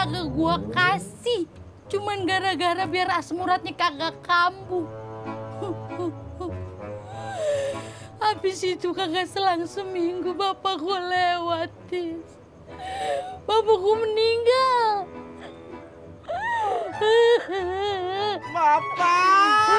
kagak gua kasih. Cuman gara-gara biar asam uratnya kagak kambuh. Habis itu kagak selang seminggu bapak gua lewat, Tis. Bapak gua meninggal. Bapak!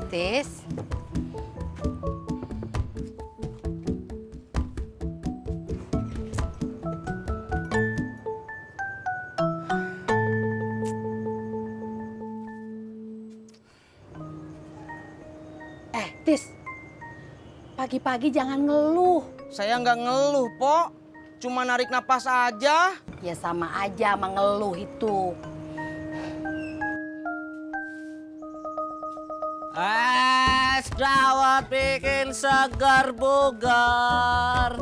Tis. Tis. Pagi-pagi jangan ngeluh. Saya nggak ngeluh, Pok. Cuma narik napas aja. Ya sama aja sama ngeluh itu. Es dawet bikin segar bugar.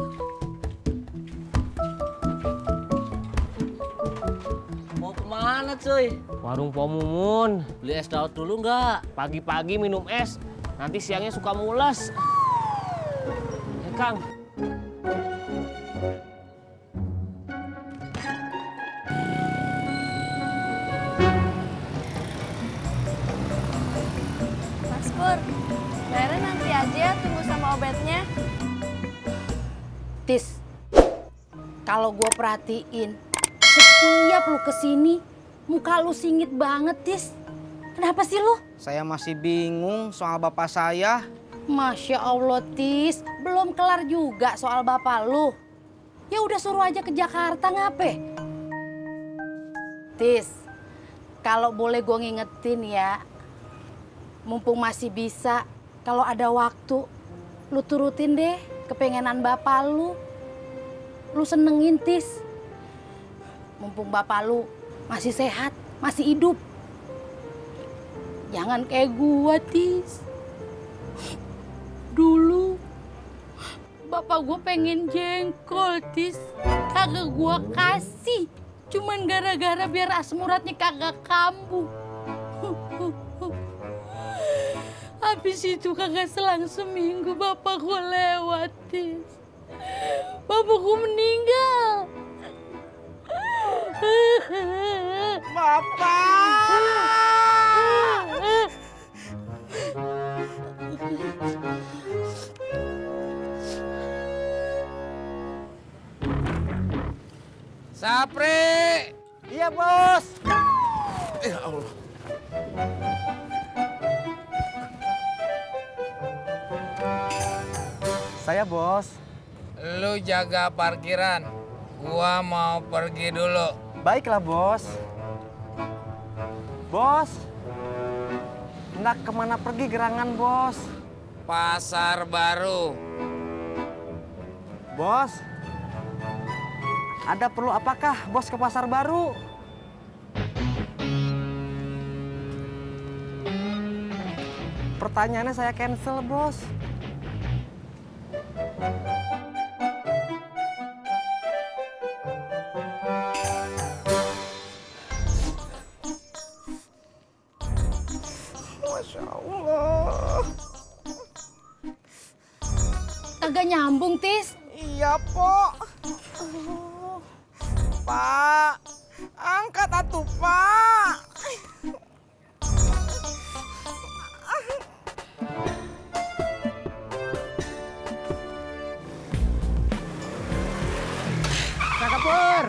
Mau kemana, cuy? Warung Po Mumun. Beli es dawet dulu nggak? Pagi-pagi minum es, nanti siangnya suka mules. Ya, Kang. Mas Pur, bayarnya nanti aja, tunggu sama obatnya. Tis, kalau gue perhatiin, setiap lu kesini, muka lu singit banget, Tis. Kenapa sih lu? Saya masih bingung soal bapak saya. Masya Allah, Tis. Belum kelar juga soal bapak lu. Ya udah suruh aja ke Jakarta, ngape? Tis, kalau boleh gue ngingetin ya, mumpung masih bisa, kalau ada waktu, lu turutin deh kepengenan bapak lu. Lu senengin, Tis. Mumpung bapak lu masih sehat, masih hidup. Jangan kayak gua, Tis. Dulu bapak gua pengen jengkol, Tis. Kagak gua kasih. Cuman gara-gara biar asam uratnya kagak kambuh. Habis itu kagak selang seminggu bapak gua lewat, Tis. Bapak gua meninggal. Bapak! Sapri! Iya, Bos. Ya Allah. Saya, Bos. Lu jaga parkiran. Gua mau pergi dulu. Baiklah, Bos. Bos. Hendak kemana pergi gerangan, Bos? Pasar Baru. Bos. Ada perlu apakah, Bos, ke Pasar Baru? Pertanyaannya saya cancel, Bos. Masya Allah. Kagak nyambung, Tis. Iya, Pok. Pak, angkat atuh, Pak. Kakak Pur.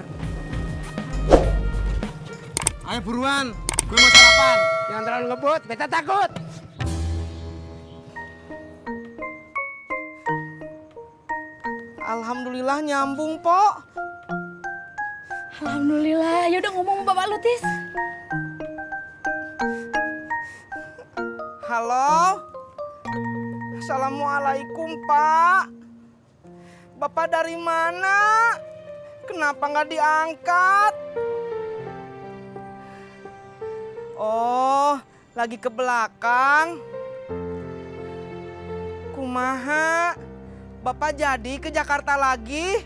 Ayo buruan, gue mau sarapan. Jangan terlalu ngebut, beta takut. Alhamdulillah nyambung, Pok. Alhamdulillah. Ya udah ngomong sama bapak lu, Tis. Halo. Assalamualaikum, Pak. Bapak dari mana? Kenapa nggak diangkat? Oh, lagi ke belakang. Kumaha? Bapak jadi ke Jakarta lagi?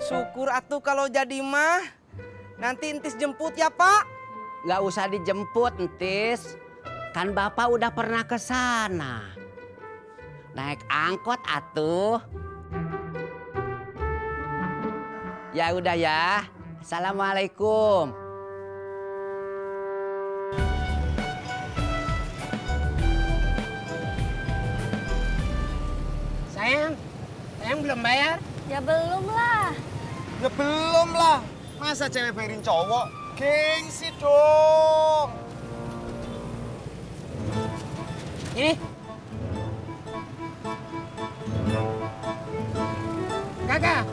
Syukur atuh kalau jadi mah. Nanti entis jemput ya, Pak. Nggak usah dijemput, Entis. Kan Bapak udah pernah ke sana. Naik angkot atuh. Ya udah ya. Assalamualaikum. Sayang belum bayar? Ya belum lah. Ya belum lah. Masa cewek bayarin cowok? Gengsi dong. Ini. Kakak,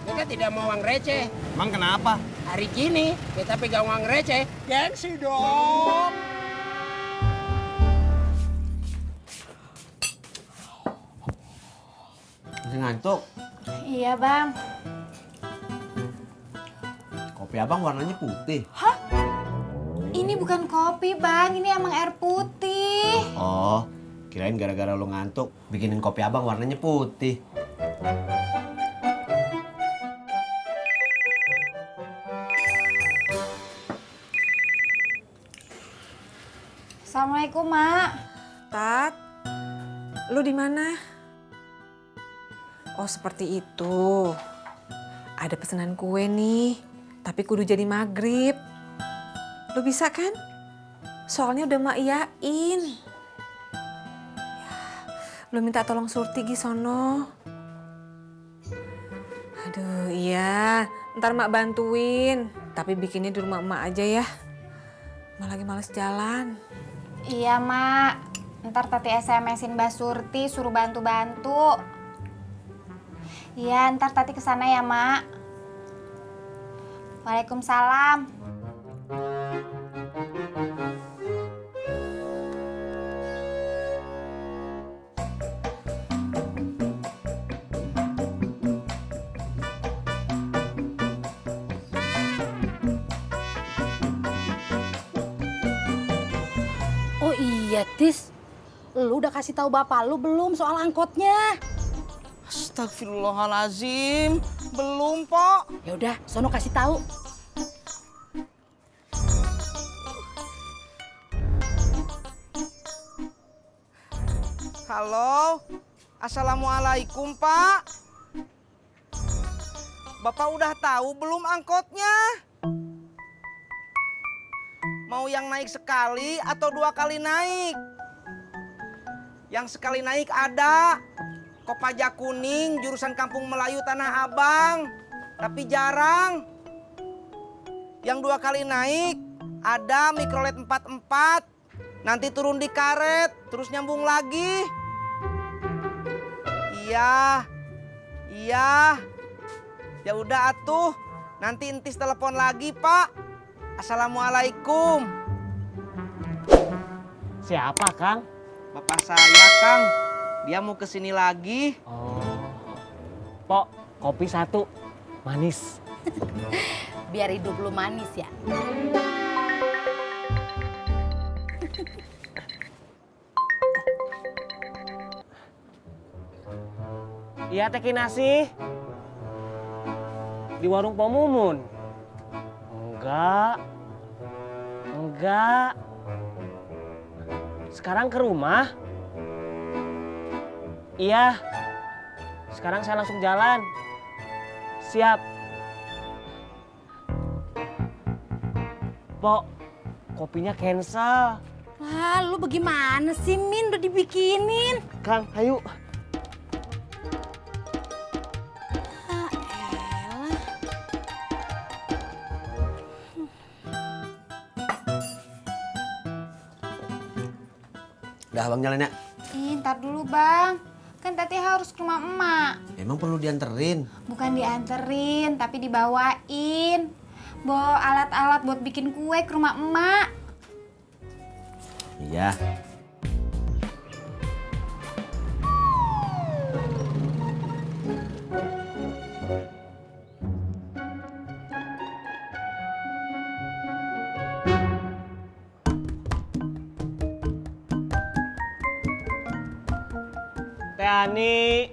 kita tidak mau uang receh. Emang kenapa? Hari gini kita pegang uang receh. Gengsi dong. Masih ngantuk? Iya bang. Kopi abang warnanya putih. Ini bukan kopi bang, ini emang air putih. Oh, kirain gara-gara lu ngantuk bikinin kopi abang warnanya putih. Assalamualaikum mak. Tat, lu di mana? Oh seperti itu. Ada pesanan kue nih, tapi kudu jadi maghrib. Lu bisa kan? Soalnya udah mak iyain. Ya, lu minta tolong Surti gi sono. Aduh iya, ntar mak bantuin. Tapi bikinnya di rumah emak aja ya. Mak lagi males jalan. Iya mak, ntar tati SMS-in Mbak Surti suruh bantu-bantu. Iya ntar tati kesana ya mak. Waalaikumsalam. Oh iya Tis, lu udah kasih tahu bapak lu belum soal angkotnya? Astagfirullahalazim. Belum, Pok. Ya udah, sono kasih tahu. Halo. Assalamualaikum, Pak. Bapak udah tahu belum angkotnya? Mau yang naik sekali atau 2 kali naik? Yang sekali naik ada Kopaja Kuning jurusan Kampung Melayu Tanah Abang, tapi jarang. Yang 2 kali naik ada Mikrolet 44, nanti turun di karet terus nyambung lagi. Iya. Ya udah atuh, nanti entis telepon lagi, Pak. Assalamualaikum. Siapa, Kang? Bapak saya, Kang. Dia mau kesini lagi. Oh. Pok, kopi 1. Manis. Biar hidup lu manis ya. Iya, teh kinasi. Di warung Pomumun. Enggak. Sekarang ke rumah? Iya. Sekarang saya langsung jalan. Siap. Pok, kopinya cancel. Lah, lu bagaimana sih, Min? Udah dibikinin. Kang, ayo. Ah, elah. Udah abang jalan ya? Ih, ntar dulu bang. Kan tati harus ke rumah emak. Emang perlu dianterin? Bukan dianterin, tapi dibawain. Bawa alat-alat buat bikin kue ke rumah emak. Iya. Teh Ani.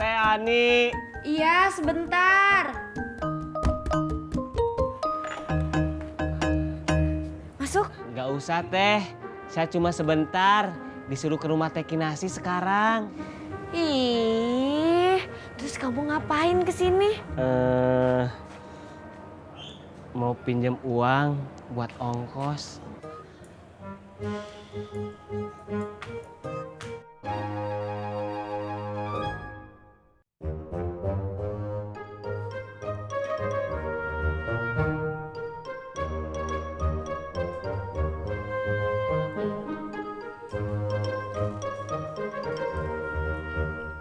Teh Ani. Iya, sebentar. Masuk. Nggak usah teh, saya cuma sebentar. Disuruh ke rumah Teh Kinasi sekarang. Ih, terus kamu ngapain kesini? Mau pinjam uang buat ongkos.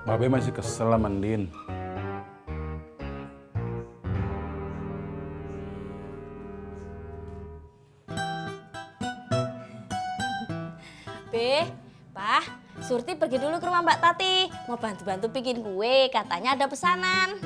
Babe masih kesel sama Ndin. Be, Pak, Surti pergi dulu ke rumah Mbak Tati. Mau bantu-bantu bikin kue, katanya ada pesanan.